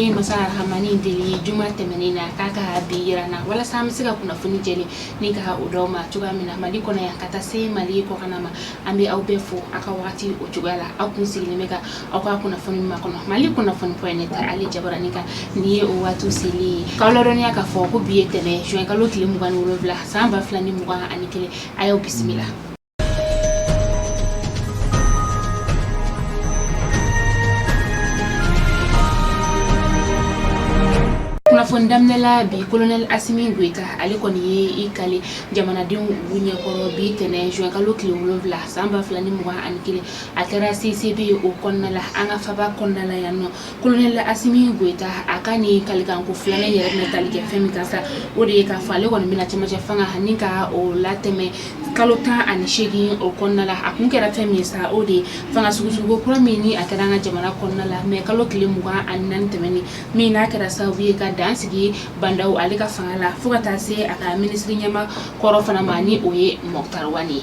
ye masa rahamani deli juma tɛmɛnen na k'a ka bi yira an na walasa an bɛ se ka kunnafoni jɛlen ni ka o d'aw ma cogoya min na Mali kɔnɔ yan ka taa se Mali kɔkanna ma. An bɛ aw bɛɛ fo aw ka wagati o cogoya la, aw kun sigilen bɛ ka aw ka kunnafoni makɔnɔ Mali kunnafoni point net ale jabarani kan. Nin ye o waati selen ye k'aw ladɔnniya k'a fɔ ko bi ye tɛnɛn juin kalo tile 27 san 2021. A y'aw bisimila. Kunnafoni daminɛ la bi, colonel Asimi Goyita ale kɔni ye i kali jamanadenw olu ɲɛkɔrɔ bi tɛnɛn juin kalo tile 7 san 2021. A kɛra CICB o kɔnɔna la, an ka faba kɔnɔna la yan nɔ. Colonel Asimi Goyita a ka nin kalikanko filanan yɛrɛ bɛna tali kɛ fɛn min kan sa, o de ye k'a fɔ ale kɔni bɛna cɛmancɛ fanga ni ka o latɛmɛ kalo 18 o kɔnɔna la. A kun kɛra fɛn min ye sa, o de ye fanga sugusugu kura min ni a kɛra an ka jamana kɔnɔna la mɛ kalo tile 24 tɛmɛnen, min n'a kɛra sababu ye ka dan sigi Ba Ndaw ale ka fanga la fo ka taa se a ka minisiri ɲɛmaa kɔrɔ fana ma, ni o ye Moctar Ouane ye.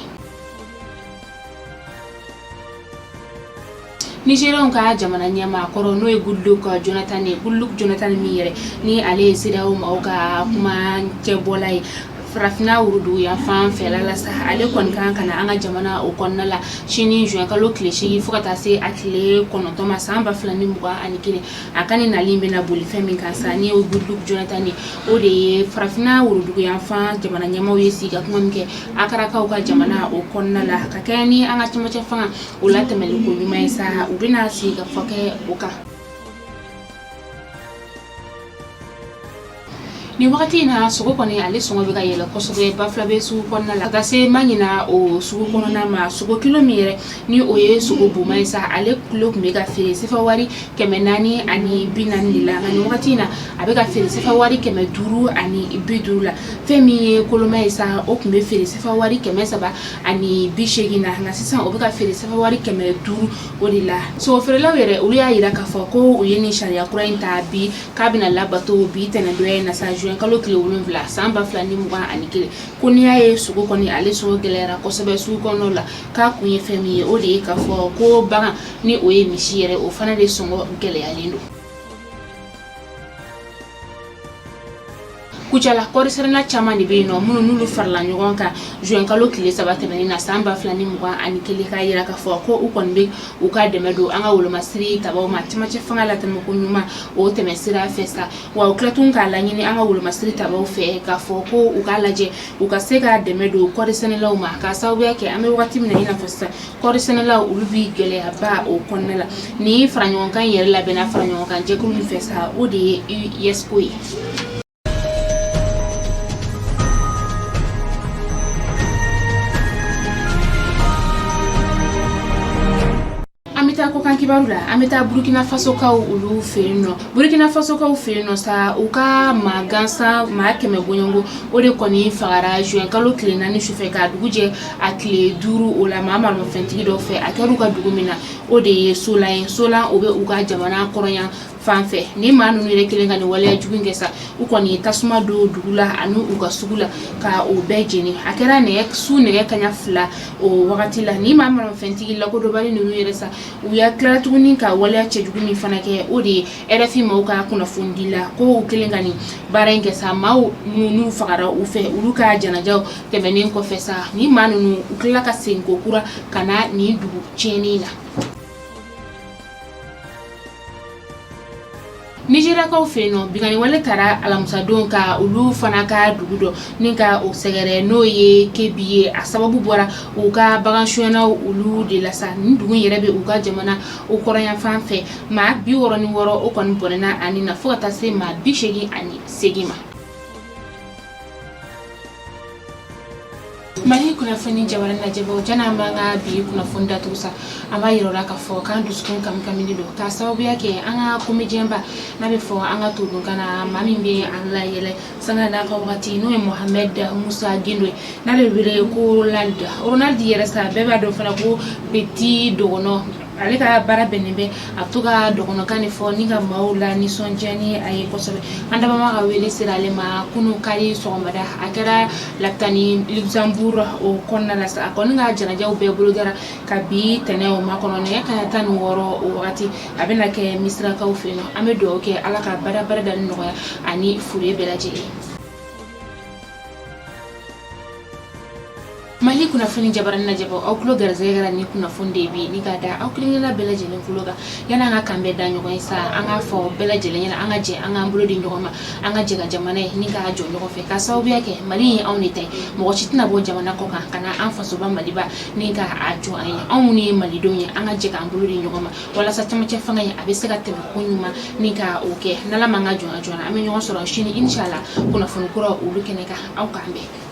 Nigérienw ka jamana ɲɛmaa kɔrɔ, n'o ye Goodluck Jonathan ye, Goodluck Jonathan min yɛrɛ ni ale ye CEDEAO maaw ka kuma cɛbɔla ye farafinna worodugu yanfan fɛla la sa, ale kɔni kan ka na an ka jamana o kɔnɔna la sini juin kalo tile 8 fo ka taa se a tile 9 ma san 2021. A ka nin nali bɛna boli fɛn min kan sa, ni ye Goodluck Jonathan ye, o de ye farafinna worodugu yanfan jamana ɲɛmaaw ye sigi ka kuma min kɛ Akarakaw ka jamana o kɔnɔna la ka kɛɲɛ ni an ka cɛmancɛ fanga o latɛmɛli ko ɲuman ye sa, u bɛna sigi ka fɔ kɛ o kan. Nin wagati in na, sogo kɔni ale sɔngɔ bɛ ka yɛlɛ kosɛbɛ Bafulabɛ sugu kɔnɔna la, ka taa se Maɲina o sugu kɔnɔna ma. Sogo kilo min yɛrɛ ni o ye sogo boma ye sa, ale kilo tun bɛ ka feere sefa wari 440 de la, nka nin wagati in na a bɛ ka feere sefa wari 550 la. Fɛn min ye koloma ye sa, o tun bɛ feere sefa wari 380 na, nka sisan o bɛ ka feere sefa wari 500 o de la. Sogo feerelaw yɛrɛ, olu y'a jira k'a fɔ ko u ye nin sariya kura in ta bi, k'a bɛna labato bi tɛnɛndonya in na sa, juin kalo tile 7 san 2021. Ko n'i y'a ye sogo kɔni ale sɔngɔ gɛlɛyara kosɛbɛ sugu kɔnɔnaw la, k'a kun ye fɛn min ye, o de ye k'a fɔ ko bagan, ni o ye misi yɛrɛ, o fana de sɔngɔ gɛlɛyalen don. Kucala kɔɔrisɛnɛna caman de bɛ yen nɔ minnu n'olu farala ɲɔgɔn kan juin kalo tile 3 tɛmɛnen na san 2021, k'a jira k'a fɔ ko u kɔni bɛ u ka dɛmɛ don an ka wolomasiri tabaw ma cɛmancɛ fanga latɛmɛ ko ɲuman o tɛmɛ sira fɛ sa. Wa u tila tun k'a laɲini an ka wolomasiri tabaw fɛ k'a fɔ ko u k'a lajɛ u ka se ka dɛmɛ don kɔɔrisɛnɛlaw ma, k'a sababuya kɛ an bɛ wagati min na i n'a fɔ sisan kɔɔrisɛnɛlaw olu bɛ gɛlɛyaba o kɔnɔna la. Nin faraɲɔgɔnkan in yɛrɛ labɛnna faraɲɔgɔnkan jɛkulu min fɛ sa, o de ye UISCO ye. An bɛ taa kɔkan kibaru la. An bɛ taa Burukina Fasokaw olu fɛ yen nɔ. Burukina Fasokaw fɛ yen nɔ sa, u ka maa gansan maa 100 bɔɲɔgɔnko o de kɔni fagara juin kalo tile 4 sufɛ k'a dugu jɛ a tile 5 o la maa maramafɛntigi dɔ fɛ. A kɛra u ka dugu min na, o de ye Solan ye. Solan, o bɛ u ka jamana kɔrɔnya fan fɛ. Ni maa ninnu yɛrɛ kelen ka nin waleya jugu in kɛ sa, u kɔni ye tasuma don dugu la ani u ka sugu la ka o bɛɛ jeni. A kɛra nɛgɛ su nɛgɛ kaɲa 2 o wagati la. Ni maa maramafɛntigi lakodɔnbali ninnu yɛrɛ sa, u y'a tila tuguni ka waleya cɛjugu min fana kɛ, o de ye RFI maaw ka kunnafonidi la ko u kelen ka nin baara in kɛ sa, maaw minnu fagara u fɛ, olu ka janajaw tɛmɛnen kɔfɛ sa, ni maa ninnu u tilala ka segin ko kura ka na nin dugu tiɲɛni na. Nizeriyakaw fɛ yen nɔ, binkanni wale taara alamisadon ka olu fana ka dugu dɔ ni ka o sɛgɛrɛ, n'o ye Kebi ye. A sababu bɔra u ka bagan sonyɛnaw olu de la sa. Nin dugu in yɛrɛ bɛ u ka jamana o kɔrɔnyanfan fɛ. Maa 66 o kɔni bɔnɛna a ni na fo ka taa se maa 88 ma. Mali kunnafoni jabaranin lajɛbaaw, janni an b'an ka bi kunnafoni datugu sa, an b'a yira aw la k'a fɔ k'an dusukun kamikaminen don k'a sababuya kɛ an ka comédien ba, n'a bɛ fɔ an ka todunkan na, maa min bɛ an layɛlɛ sanga n'a ka wagati, n'o ye Mohamed Musa Gindo ye, n'a bɛ wele ko Ronald. Ronald yɛrɛ sa, bɛɛ b'a dɔn fana ko Petit Dɔgɔnɔ. Ale ka baara bɛnnen bɛ a bɛ to ka dɔgɔnɔkan de fɔ ni ka maaw la nisɔndiya ni a ye kosɛbɛ. An dabama ka wele sera ale ma kunun kari sɔgɔmada, a kɛra lapitani Luxembourg o kɔnɔna la sa. A kɔni ka janajaw bɛɛ bolodara ka bi tɛnɛ o makɔnɔ nɛgɛ kanɲɛ 16 o wagati, a bɛna kɛ Misirakaw fɛ yen nɔ. An bɛ dugawu kɛ Ala ka bada barada nɔgɔya ani fure bɛɛ lajɛlen. Mali kunnafoni jabarani lajɛbaaw, aw tulo garisɛgɛ kɛra ni kunnafoni de bi ni ka da aw kelenkelenna bɛɛ lajɛlen tulo kan. Yanni an ka kan bɛɛ da ɲɔgɔn ye sa, an k'a fɔ bɛɛ lajɛlen ɲɛna, an ka jɛ, an k'an bolo di ɲɔgɔn ma, an ka jɛ ka jamana ye ni k'a jɔ ɲɔgɔn fɛ, ka sababuya kɛ Mali ye anw de ta ye. Mɔgɔ si tɛna bɔ jamana kɔ kan ka na an fasoba Maliba ni ka a jɔ an ye. Anw minnu ye malidenw ye, an ka jɛ k'an bolo di ɲɔgɔn ma walasa camancɛ fanga in a bɛ se ka tɛmɛ ko ɲuman ni ka o kɛ. N'Ala m'an ka jɔnya jɔna, an bɛ ɲɔgɔn sɔrɔ sini inshallah kunnafoni kura olu kɛnɛ kan. Aw k'an bɛn.